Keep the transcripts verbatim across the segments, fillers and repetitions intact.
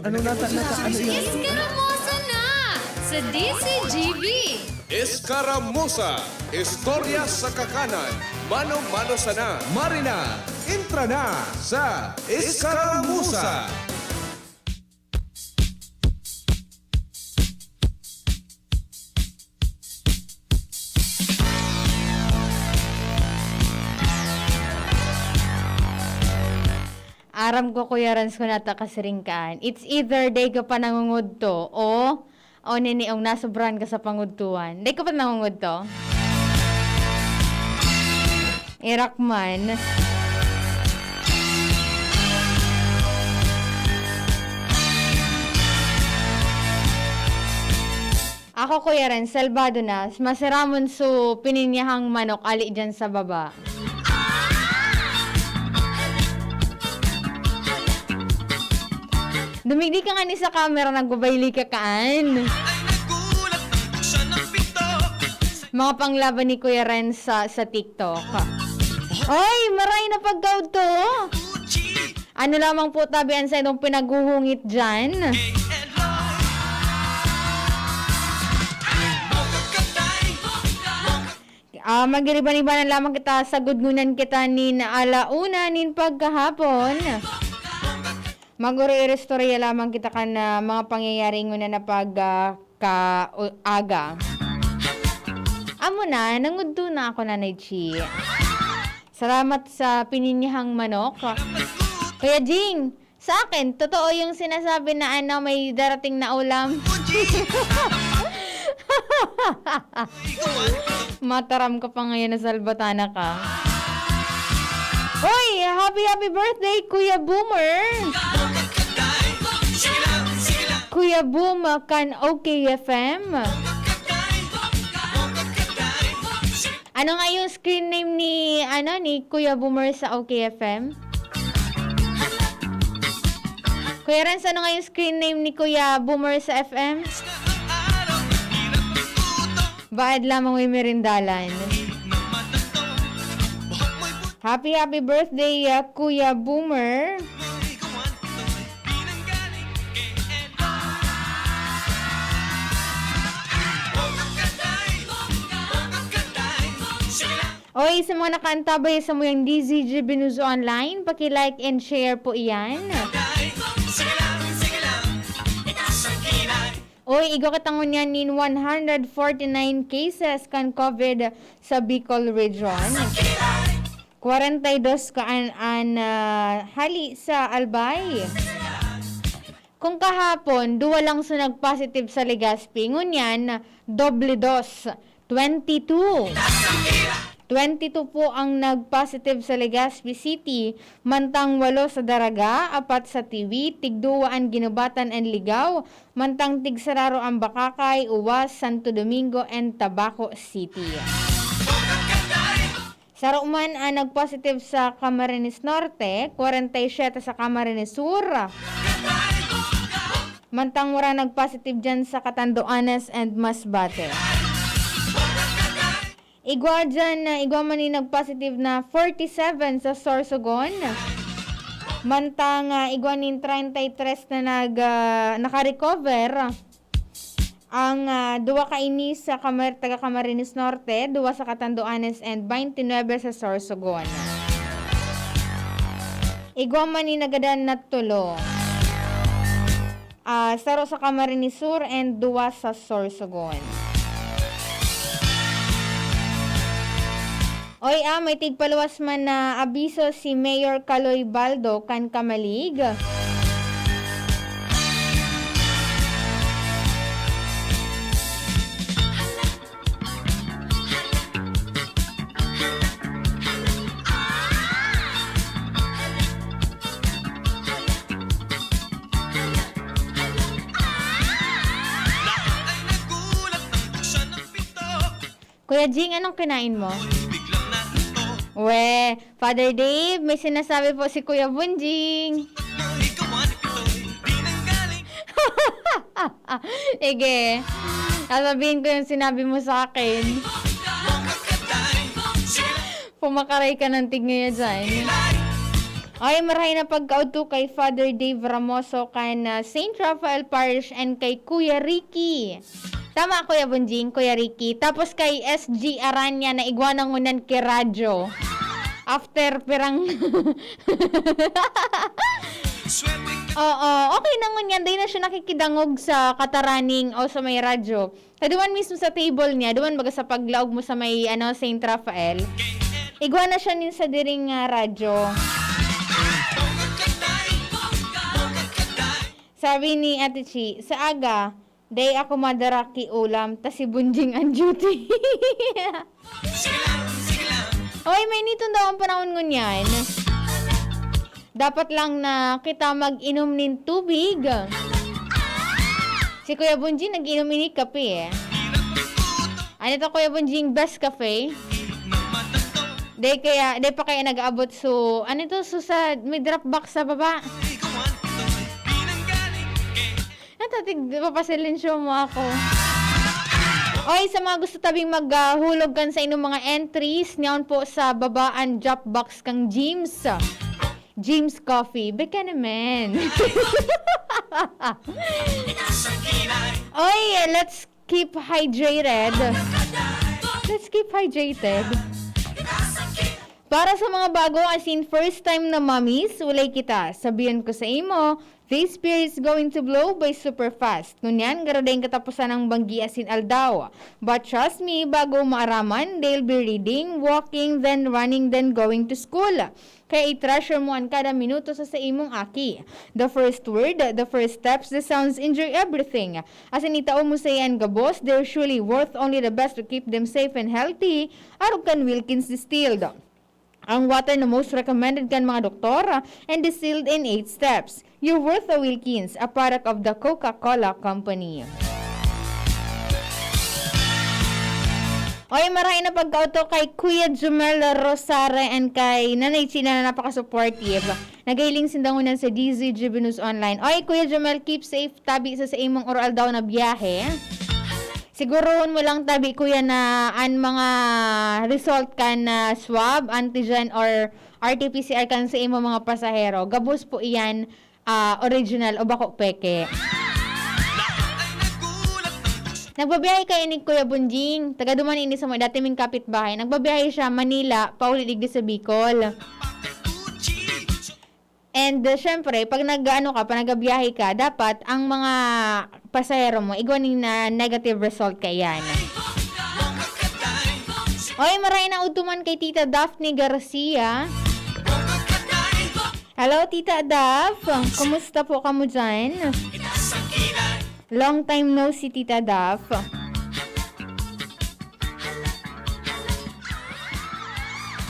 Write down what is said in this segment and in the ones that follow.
Ano nata, nata, ano yun? Eskaramuza na sa D Z G B. Eskaramuza, istorya sa kakanan, mano-mano sana. Marina, entra na sa Eskaramuza. Aram ko, Kuya Renz, kung nata kasiring kaan. It's either dai ka pa nangungudto o, o nini, ong nasobrahan ka sa pangudtuan. Dai ka pa nangungudto? Erak man. Ako, Kuya Renz, salbado na, masiramon su pininyahang manok ali diyan sa baba. Dumigdi ka nga ni sa camera, nagbabayli ka kaan. Mga panglaban ni Kuya Renz sa, sa TikTok. Oy, maray na pagkaudto. Ano lamang po, tabi, an saindong pinaghuhungit diyan? Ah, magiriban-ibanan lamang kita, sagudngunan kita nin ala una nin pagkahapon. Mag-uri-iristorya lamang kita kan, ah, mga pangyayari nguna na pag, ah, ka-, o-, aga. Amo na, nangudto na ako, Nanay Chi. Salamat sa pininyahang manok. Kuya Jing, sa akin, totoo yung sinasabi na, ano, may darating na ulam. Mataram ka pa ngayon, nasalbatan na ka. Hoy, happy, happy birthday, Kuya Boomer! Kuya Boom, kan O K F M. Ano nga yung screen name ni, ano, ni Kuya Boomer sa O K F M? Kuya Renz, ano nga yung screen name ni Kuya Boomer sa F M? Baad lamang may merindalan. Happy, happy birthday, ah, Kuya Boomer. Oy, sa mga nakaantabay sa muyang D Z G Binuzo Online, paki-like and share po iyan. Oy, igwa kita ngunyan nin one hundred forty-nine cases kan COVID sa Bicol Region. Kwarenta y dos kaan an, ah, hali sa Albay. Kung kahapon, duwa lang sa nag-positive sa Legazpi, ngunyan, doble dos, twenty-two. Twenty-two po ang nag-positive sa Legazpi City, mantang walo sa Daraga, apat sa Tiwi, tigduwa an Guinobatan and Ligao, mantang tigsararo ang Bacacay, Uwas, Santo Domingo, and Tabaco City. Saro man ang nag-positive sa Camarines Norte, kwarenta y siyete sa Camarines Sur. Mantang wala nag-positive dyan sa Catanduanes and Masbate. Igwa dyan na, igwa man ni nag-positive na forty-seven sa Sorsogon. Mantang, ah, igwa nin treinta y tres na nag, ah, naka-recover. Ang, ah, duwa kaini sa Camar-, taga Camarines Norte, duwa sa Catanduanes and twenty-nine sa Sorsogon. Igwa man ni nagadan na tulo. Ah, saro sa Camarines Sur and duwa sa Sorsogon. Oy, ah, may tigpaluwas man na abiso si Mayor Kaloy Baldo kan Camalig. Kuya Jing, anong kinain mo? We, Father Dave, may sinasabi po si Kuya Bunjing. Ige, sasabihin ko yung sinabi mo sa akin. Pumakaray ka ng tig ngayon dyan. Ay, marahay na pagkaudto kay Father Dave Ramoso kan, ah, Saint Raphael Parish and kay Kuya Ricky. Tama, Kuya Bonjing, Kuya Ricky. Tapos kay S G Aranya na igwa na ngunyan ki radyo. After pirang Oo, okay na ngunyan. Dai na siya nakikidangog sa kataraning o sa may radyo. Sa duman mismo sa table niya, duman baga sa paglaog mo sa may, ano, Saint Raphael. Igwa na siya nin sa diring, ah, radyo. Sabi ni Ate Chi, "Sa aga, dai ako madara ki ulam, ta si Bunjing ang duty." Oy, mainiton daw ang panahon ngunyan. Dapat lang na kita mag-inom nin tubig. Si Kuya Bunjing nag-inom ini kape, eh. Ano to, Kuya Bunjing? Best Cafe? Di kaya, di pa kaya nag-aabot so, ano to, so sa may drop box sa baba? Natatig, papasilensyuhan mo ako. Oy, sa mga gusto tabing maghulog kan sa inyong mga entries, niyaon po sa baba ang drop box kang James. James Coffee. Beka naman. Oy, let's keep hydrated. Let's keep hydrated. Para sa mga bago, as in first time na mommies, ulay kita. Sabihan ko sa imo, this year is going to blow by super fast. Ngunyan, garo daing katapusan ang banggi asin aldaw. But trust me, bago maaraman, they'll be reading, walking, then running, then going to school. Kaya i-treasure mo an kada minuto sa, sa imong aki. The first word, the first steps, the sounds, enjoy everything. Asin itao mo sa iyan gabos, they're surely worth only the best to keep them safe and healthy. Arog kan Wilkins Distilled. Ang water na most recommended kan mga doktor, ah, and distilled in eight steps. You're worth a Wilkins, a product of the Coca-Cola Company. Oy, marahay na pagkauto kay Kuya Jumel Rosare and kay Nanay China na napaka-supportive. Naghiling sinda ngunyan sa D Z G B News Online. Oy, Kuya Jumel, keep safe, tabi sa, sa imong oral daw na biyahe. Sigurohon mo lang tabi, kuya, na an mga result kan, ah, swab, antigen or R T P C R kan sa imo mga pasahero. Gabos po iyan, ah, original o bako peke. Nagbabiyahe kayo ni Kuya Bunjing. Taga duman ini sa mga dati ming kapitbahay. Nagbabiyahe siya Manila, pauli digdi sa Bicol. And, uh, syempre, pag nag-aano ka, pag nagbiyahe ka, dapat ang mga pasahero mo, igwa nin, ah, negative result kaiyan. Oy, maray na udto man kay Tita Daphne Garcia. Hello, Tita Daph. Kumusta po kamo dyan? Long time no see, Tita Daph.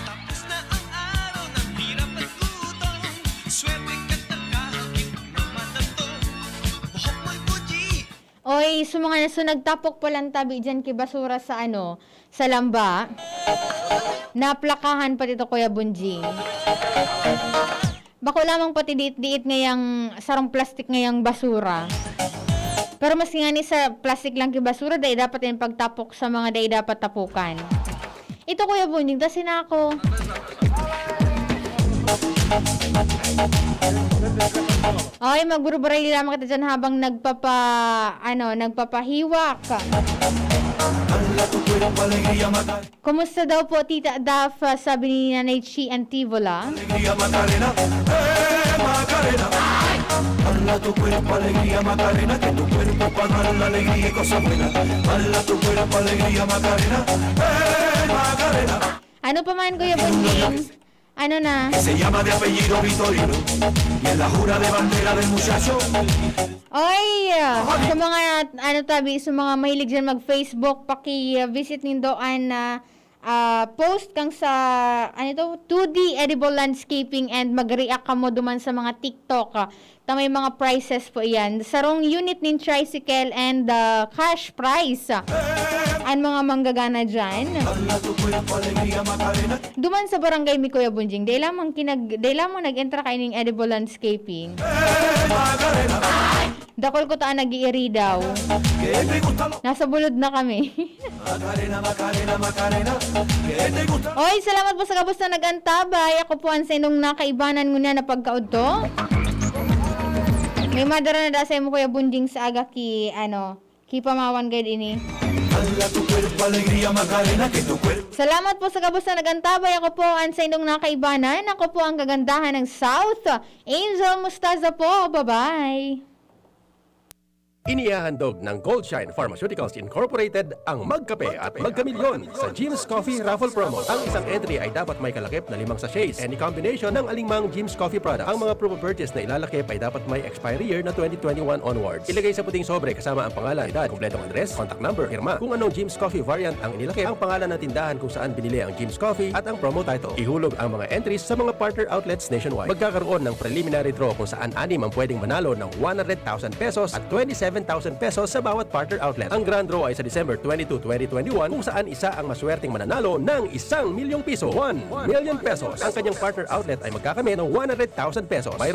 Tapos na ang araw ng hirap at gutom. Swerte ka't nakahagip ng matanto. Buhok mo'y buji. Oy, so mga, so nagtapok palan tabi dyan ki basura sa ano, sa lamba. Naplakahan pati to, Kuya Bunjing. Bako lamang pati diit-diit ngayang sarong plastik ngayang basura. Pero mas ngani sa plastik lang ki basura, dai dapat yan pagtapok sa mga dai dapat tapukan. Ito, Kuya Bunjing, ta sinako. Ay, magburuburay lamang kita dyan habang nagpapa-, ano, nagpapahiwak. Kumusta daw po, Tita Daph? Sabi ni Nanay Chi Antivola. Alegría Macarena, eh, Macarena. Dala tu cuerpo alegría Macarena, que tu cuerpo pa dar la alegría y cosa buena. Dala tu cuerpo alegría Macarena, eh, Macarena. Ano pa man, Kuya Bunjing? Ano na? Se llama de apellido Vitorino y es la jura de bandera del muchacho. Oy, ah, sa mga, ano tabi, sa mga mahilig dyan mag-Facebook, paki-visit nindo an, ah, ah, post kang sa, ano ito, two D edible landscaping and mag-react kamo duman sa mga TikTok, ah, ta may mga prizes po iyan. Sarong unit nin tricycle and, ah, cash prize, ah, an mga manggagana dyan. Duman sa barangay mi, Kuya Bunjing, dai lamang kinag-, dai lamang nag-entra kaining edible landscaping. Dakol ko ta nag-iiri daw. Nasa bulod na kami. Oy, salamat po sa gabos na nag-antabay. Ako po ang saindong nakaibanan ngunyan na pagkaudto. May madara na da sa imo, Kuya Bunjing, sa aga ki, ano, ki pamawan gayod ini. Salamat po sa gabos na nag-antabay. Ako po ang saindong nakaibanan. Ako po ang kagandahan ng South. Angel Mostaza po. Bye-bye. Inihahandog ng Goldshine Pharmaceuticals Incorporated ang Magkape at Magkamilyon sa Jim's Coffee Raffle Promo. Ang isang entry ay dapat may kalakip na limang sachets. Any combination ng alingmang Jim's Coffee product. Ang mga proof of purchase na ilalakip ay dapat may expiry year na twenty twenty-one onwards. Ilagay sa puting sobre kasama ang pangalan, edad, kompletong address, contact number, pirma. Kung anong Jim's Coffee variant ang inilakip, ang pangalan ng tindahan kung saan binili ang Jim's Coffee at ang promo title. Ihulog ang mga entries sa mga partner outlets nationwide. Magkakaroon ng preliminary draw kung saan anim ang pwedeng manalo ng one hundred thousand pesos at twenty-seven thousand pesos sa bawat partner outlet. Ang grand draw ay sa December twenty-two, twenty twenty-one, kung saan isa ang maswerteng mananalo ng isang milyong piso, one million pesos. Ang kanyang partner outlet ay magkakamit ng one hundred thousand pesos. Mayroon